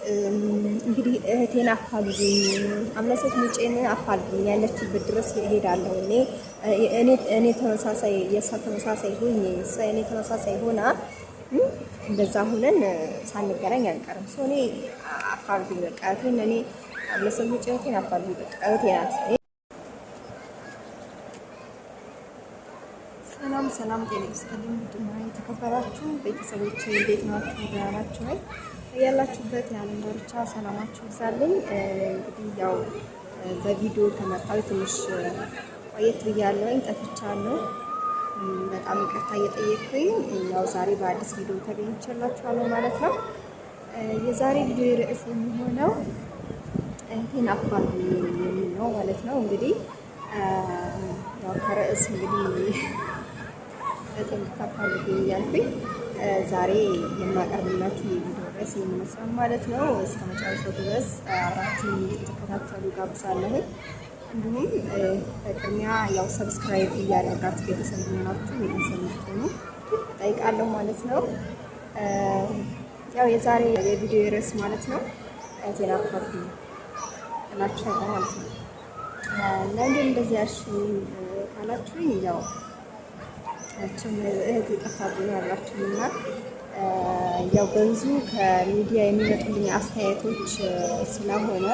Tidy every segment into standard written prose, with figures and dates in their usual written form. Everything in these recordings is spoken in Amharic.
እንግዲህ እህቴን አፋልጉኝ፣ አምለሰት ሙጬን አፋልጉኝ፣ ያለችበት ድረስ እሄዳለሁ። እኔ እኔ ተመሳሳይ የእሷ ተመሳሳይ ሆኜ እሷ የእኔ ተመሳሳይ ሆና እንደዛ ሆነን ሳንገናኝ አንቀርም። ሰው እኔ አፋልጉኝ በቃ እህቴን እኔ አምለሰት ሙጬ እህቴን አፋልጉኝ በቃ እህቴ ናት። ሰላም ሰላም፣ ጤና ይስጥልኝ ውድና የተከበራችሁ ቤተሰቦቼ እንዴት ናችሁ? ደህና ናችሁ ወይ? ያላችሁበት የዓለም ዳርቻ ሰላማችሁ ይብዛልኝ። እንግዲህ ያው በቪዲዮ ከመጣሁ ትንሽ ቆየት ብያለሁኝ፣ ጠፍቻለሁ። በጣም ይቅርታ እየጠየቅኩኝ ያው ዛሬ በአዲስ ቪዲዮ ተገኝቼላችኋለሁ ማለት ነው። የዛሬ ቪዲዮ ርዕስ የሚሆነው እህቴን አፋልጉኝ የሚል ነው ማለት ነው። እንግዲህ ያው ከርዕስ እንግዲህ እህቴን ልታፋልጉኝ እያልኩኝ ዛሬ የማቀርብላችሁ የቪዲዮ ርዕስ ይመስላል ማለት ነው። እስከ መጨረሻው ድረስ አብራችሁ እንድትከታተሉ ጋብዛለሁኝ። እንዲሁም በቅድሚያ ያው subscribe እያደረጋችሁ ቤተሰብ ሆናችሁ ቤተሰብ እንድትሆኑ እጠይቃለሁ ማለት ነው። ያው የዛሬ የቪዲዮ ርዕስ ማለት ነው እህቴን አፋልጉኝ እላችኋለሁ ማለት ነው። ለምንድን እንደዚህ ያልሽኝ ካላችሁኝ ያው ያችን እህቴ ጠፋብኝ አላችሁኝ እና ያው በብዙ ከሚዲያ የሚመጡልኝ አስተያየቶች ስለሆነ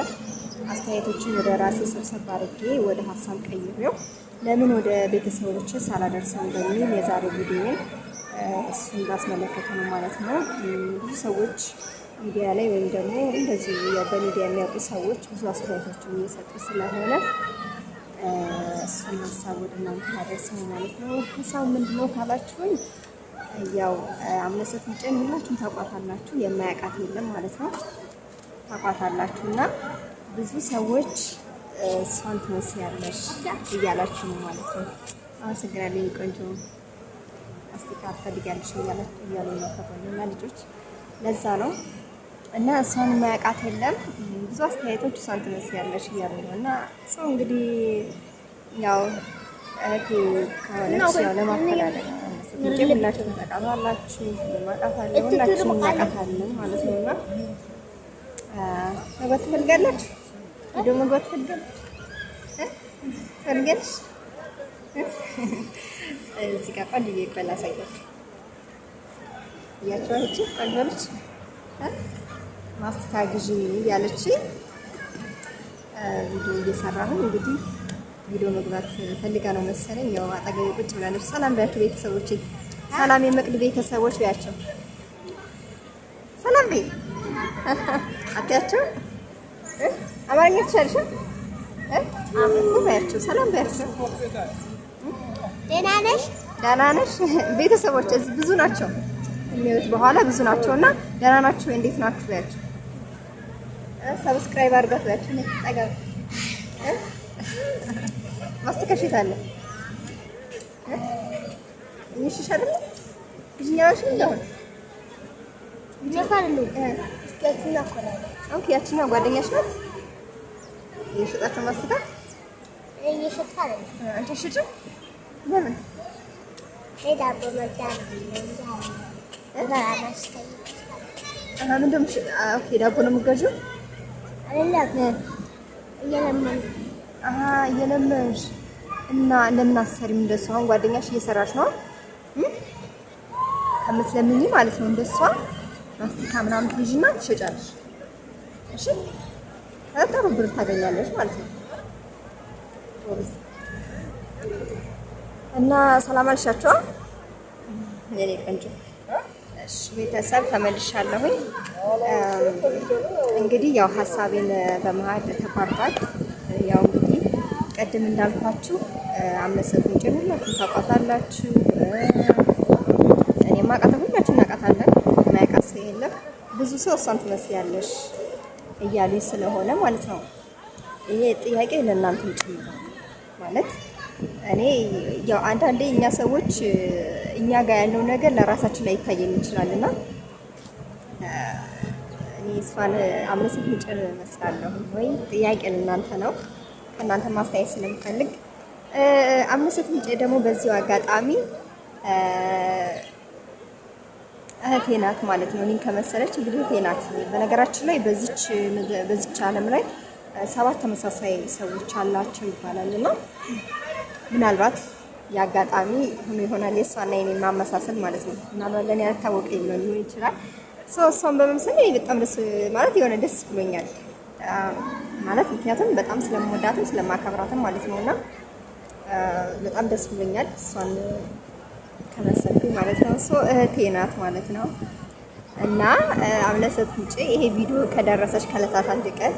አስተያየቶችን ወደ ራሴ ሰብሰብ አድርጌ ወደ ሀሳብ ቀይሬው ለምን ወደ ቤተሰቦች ሳላደርሰው በሚል የዛሬ ቪዲዮን እሱን ባስመለከተ ነው ማለት ነው። ብዙ ሰዎች ሚዲያ ላይ ወይም ደግሞ እንደዚሁ ያው በሚዲያ የሚያውቁ ሰዎች ብዙ አስተያየቶችን እየሰጡ ስለሆነ እሱን ሀሳብ ወደ እናንተ ላደርሰው ማለት ነው። ሀሳቡ ምንድነው ካላችሁኝ ያው አምለሰት ሙጬን ሁላችሁም ታውቋታላችሁ፣ የማያውቃት የለም ማለት ነው። ታውቋታላችሁ እና ብዙ ሰዎች እሷን ትመስያለሽ እያላችሁ ነው ማለት ነው። አመሰግናለሁ ቆንጆ አስቲካ ትፈልጊያለሽ እያሉ ነው ከጎን እና ልጆች፣ ለዛ ነው እና እሷን የማያውቃት የለም። ብዙ አስተያየቶች እሷን ትመስያለሽ እያሉ ነው እና ሰው እንግዲህ ያው እህቴ ከሆነች ያው ለማፈላለግ ነው። ሁላችሁም ታውቃታላችሁ፣ እናውቃታለን፣ ሁላችንም እናውቃታለን ማለት ነው። እና መግባት ትፈልጋላችሁ? ቪዲዮ መግባት ትፈልጋላችሁ? ትፈልጋለሽ? እዚህ ጋር ቆንጆዬ ቆይ ላሳያችሁ። እያቸው እቺ ቆንጆ ነች። ማስቲካ ግዢ እያለች ቪዲዮ እየሰራሁ እንግዲህ ቪዲዮ መግባት ፈልጋ ነው መሰለኝ። ያው አጠገቤ ቁጭ ብላለች። ሰላም በያቸው ቤተሰቦቼ፣ ሰላም የመቅድ ቤተሰቦች በያቸው፣ ሰላም በይ አትያቸው። አማርኛ ትችያለሽ እኮ በያቸው፣ ሰላም በያቸው። ደህና ነሽ? ደህና ነሽ? ቤተሰቦች እዚህ ብዙ ናቸው የሚያዩት በኋላ ብዙ ናቸው እና ደህና ናችሁ እንዴት ናችሁ በያቸው። subscribe አድርጓት በያቸው። ጠጋ ማስቲካሽ የት አለ? እየሸሽ አይደለ? ግዢኛሽ እንደሆነ okay፣ ያችኛው ጓደኛሽ ናት እየሸጣቸው ማስቲካ አንቺ አትሸጪም? ለምን? ምንድን ነው? okay፣ ዳቦ ነው የምትገዢው? እየለመንሽ እና ለምን አትሰሪም? እንደሷ አሁን ጓደኛሽ እየሰራች ነው ከምትለምኝ ማለት ነው። እንደሷ ማስቲካ ምናምን ትይዥና ትሸጫለሽ። እሺ፣ ጥሩ ብር ታገኛለሽ ማለት ነው። እና ሰላም አልሻቸዋ የኔ ቆንጆ። እሺ ቤተሰብ ተመልሻለሁኝ። እንግዲህ ያው ሀሳቤን በመሀል ተቋርጧል። ያው እንግዲህ ቅድም እንዳልኳችሁ አምለሰት ሙጬን ሁላችሁም ታውቋታላችሁ። እኔም አውቃታለሁ፣ ሁላችሁም እናውቃታለን። የማያውቃት ሰው የለም። ብዙ ሰው እሷን ትመስያለሽ እያሉኝ ስለሆነ ማለት ነው። ይሄ ጥያቄ ለእናንተም ጭምር ማለት እኔ ያው አንዳንዴ እኛ ሰዎች እኛ ጋር ያለው ነገር ለራሳችን ላይ ይታየን ይችላልና እኔ እሷን አምለሰት ሙጬን እመስላለሁ ወይ? ጥያቄ ለእናንተ ነው። ከእናንተ ማስተያየት ስለምፈልግ አምለሰት ሙጬ ደግሞ በዚሁ አጋጣሚ እህቴ ናት ማለት ነው። እኔን ከመሰለች እንግዲህ እህቴ ናት። በነገራችን ላይ በዚች ዓለም ላይ 7 ተመሳሳይ ሰዎች አላቸው ይባላል እና ምናልባት የአጋጣሚ ሆኖ ይሆናል የእሷና የኔ ማመሳሰል ማለት ነው። ምናልባት ለእኔ ያልታወቀኝ ብሎ ሊሆን ይችላል። ሰው እሷን በመምሰል እኔ በጣም ደስ ማለት የሆነ ደስ ብሎኛል ማለት ምክንያቱም በጣም ስለምወዳትም ስለማከብራትም ማለት ነው እና በጣም ደስ ብሎኛል እሷን ከመሰልኩኝ ማለት ነው። So እህቴ ናት ማለት ነው። እና አምለሰት ውጪ ይሄ ቪዲዮ ከደረሰች ከዕለታት አንድ ቀን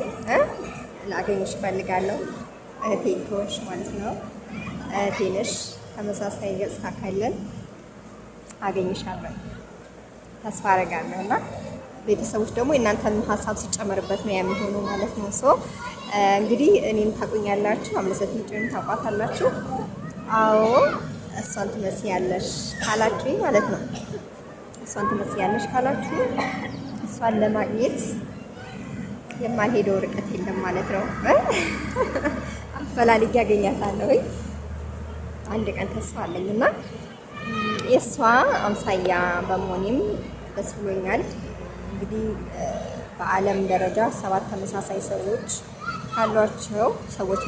ላገኝሽ እፈልጋለሁ። እህቴ ከሆንሽ ማለት ነው። እህቴ ነሽ። ተመሳሳይ ገጽታ ካለን አገኝሻለሁ ተስፋ አደርጋለሁ። እና ቤተሰቦች ደግሞ የእናንተን ሀሳብ ሲጨመርበት ነው የሚሆነው ማለት ነው። So እንግዲህ እኔን ታውቁኛላችሁ፣ አምለሰት ውጪንም ታውቋታላችሁ። አዎ እሷን ትመስያለሽ ካላችሁኝ ማለት ነው። እሷን ትመስያለሽ ካላችሁ እሷን ለማግኘት የማልሄደው ርቀት የለም ማለት ነው። አፈላልጌ ያገኛታለሁ አንድ ቀን ተስፋ አለኝ እና የእሷ አምሳያ በመሆኔም ደስ ብሎኛል። እንግዲህ በዓለም ደረጃ 7 ተመሳሳይ ሰዎች ካሏቸው ሰዎች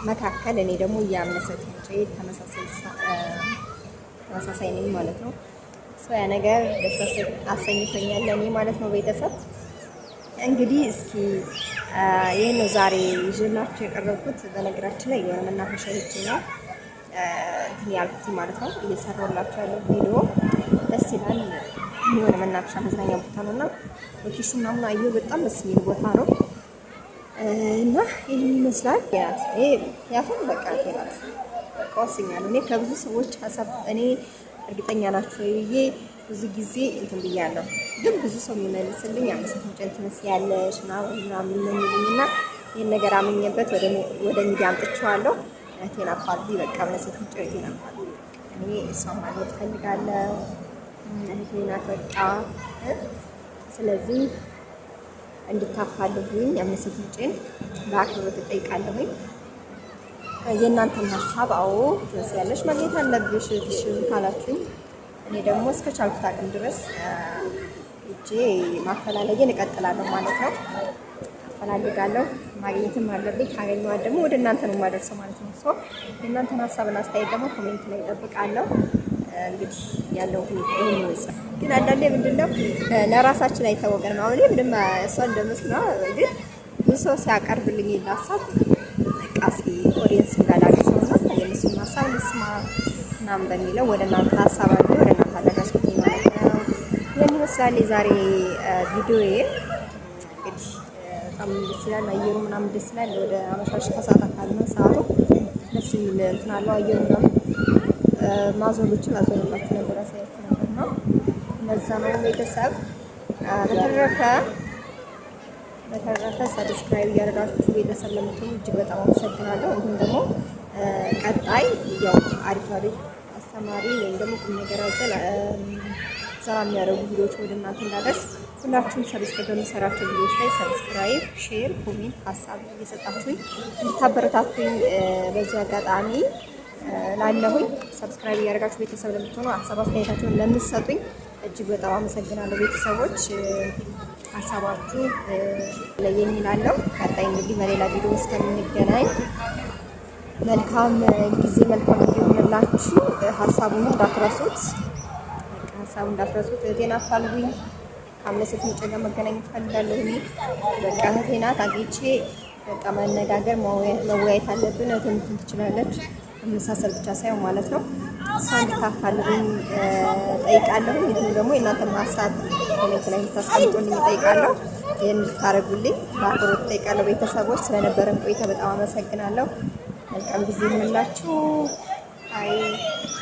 መካከል እኔ ደግሞ የአምለሰት ሙጬ ተመሳሳይ ነኝ ማለት ነው። So ያ ነገር ደስ አሰኝቶኛል ለእኔ ማለት ነው። ቤተሰብ እንግዲህ እስኪ ይህን ነው ዛሬ ይዤላችሁ የቀረብኩት። በነገራችን ላይ የሆነ መናፈሻ ሄጄ ነው እንትን ያልኩት ማለት ነው። እየሰራሁላችሁ ያለው ቪዲዮ ደስ ይላል። የሆነ መናፈሻ መዝናኛ ቦታ ነው እና location ምናምን አየሁ፣ በጣም ደስ የሚል ቦታ ነው እና ይህን ይመስላል። ያቱም በቃ ናት በቃ ወስኛለሁ። እኔ ከብዙ ሰዎች ሀሳብ እኔ እርግጠኛ ናቸው ብዬ ብዙ ጊዜ እንትን ብያለሁ፣ ግን ብዙ ሰው የሚመልስልኝ አምለሰት ሙጬን ትመስያለሽ ምናምን ምናምን ነው የሚሉኝ እና ይህን ነገር አምኜበት ወደ ሚዲያ አምጥቼዋለሁ። እህቴን አፋልጉኝ፣ በቃ አምለሰት ሙጬ እህቴን አፋልጉኝ፣ እኔ እሷን ማግኘት እፈልጋለሁ፣ እህቴ ናት በቃ። ስለዚህ እንድታፋልጉኝ አምለሰት ሙጬን በአክብሮት እጠይቃለሁኝ። የእናንተን ሀሳብ አዎ ትመስያለሽ ማግኘት አለብሽ እህትሽን ካላችሁኝ እኔ ደግሞ እስከ ቻልኩት አቅም ድረስ እጄ ማፈላለጌን እቀጥላለሁ ማለት ነው። አፈላልጋለሁ፣ ማግኘትም አለብኝ። ካገኘኋት ደግሞ ወደ እናንተ ነው የማደርሰው ማለት ነው። So የእናንተን ሀሳብና አስተያየት ደግሞ comment ላይ እጠብቃለሁ። እንግዲህ ያለው ሁኔታ ይሄን ይመስላል። ግን አንዳንዴ ምንድነው ለራሳችን አይታወቀንም። አሁን እኔ ምንም እሷ እንደመስላ ግን ብዙ ሰው ሲያቀርብልኝ ሀሳብ በቃ እስኪ audience ጋር ላድርሰውና የእነሱን ሀሳብ ልስማ ምናምን በሚለው ወደ እናንተ ሀሳብ አለ ወደ እናንተ አደረስኩት ማለት ነው። ይህን ይመስላል የዛሬ ቪዲዮዬ። እንግዲህ በጣም ደስ ይላል፣ አየሩ ምናምን ደስ ይላል። ወደ አመሻሽ ከሰዓት አካባቢ ነው ሰዓቱ። ደስ የሚል እንትን አለው አየሩ ምናምን። ማዞሮችን አዞርላችሁ ነበር ያሳያችሁ ነበር ነው እነዛ ነው ቤተሰብ። በተረፈ subscribe እያደረጋችሁ ቤተሰብ ለምትሆኑ እጅግ በጣም አመሰግናለሁ። እንዲሁም ደግሞ ቀጣይ ያው አሪፍ አሪፍ አስተማሪ ወይም ደግሞ ቁም ነገር አዘል ዘና የሚያደርጉ ቪዲዮዎች ወደ እናንተ እንዳደርስ ሁላችሁም subscribe በምሰራቸው ቪዲዮዎች ላይ subscribe፣ share፣ comment ሀሳብ እየሰጣችሁኝ እንድታበረታቱኝ በዚህ አጋጣሚ ላለሁኝ subscribe እያደረጋችሁ ቤተሰብ ለምትሆኑ ሀሳብ አስተያየታችሁን ለምትሰጡኝ እጅግ በጣም አመሰግናለሁ። ቤተሰቦች ሀሳባችሁ ለየኝ እላለሁ። ቀጣይ እንግዲህ በሌላ ቪዲዮ እስከምንገናኝ መልካም ጊዜ መልካም ጊዜ ይሁንላችሁ። ሀሳቡን እንዳትረሱት፣ ሀሳቡን እንዳትረሱት። እህቴን አፋልጉኝ። ከአምለሰት ሙጬ ጋር መገናኘት እፈልጋለሁ። እኔ በቃ እህቴ ናት፣ አግኝቼ በቃ መነጋገር መወያየት አለብን። እህቴ ምትን ትችላለች፣ መመሳሰል ብቻ ሳይሆን ማለት ነው። እሷ እንድታፋልጉኝ ጠይቃለሁ። እንዲሁም ደግሞ የእናንተን ሀሳብ comment ላይ እንድታስቀምጡልኝ እጠይቃለሁ። ይህን እንድታደርጉልኝ በአክብሮት እጠይቃለሁ። ቤተሰቦች ስለነበረን ቆይታ በጣም አመሰግናለሁ። መልካም ጊዜ ይሁንላችሁ። Bye።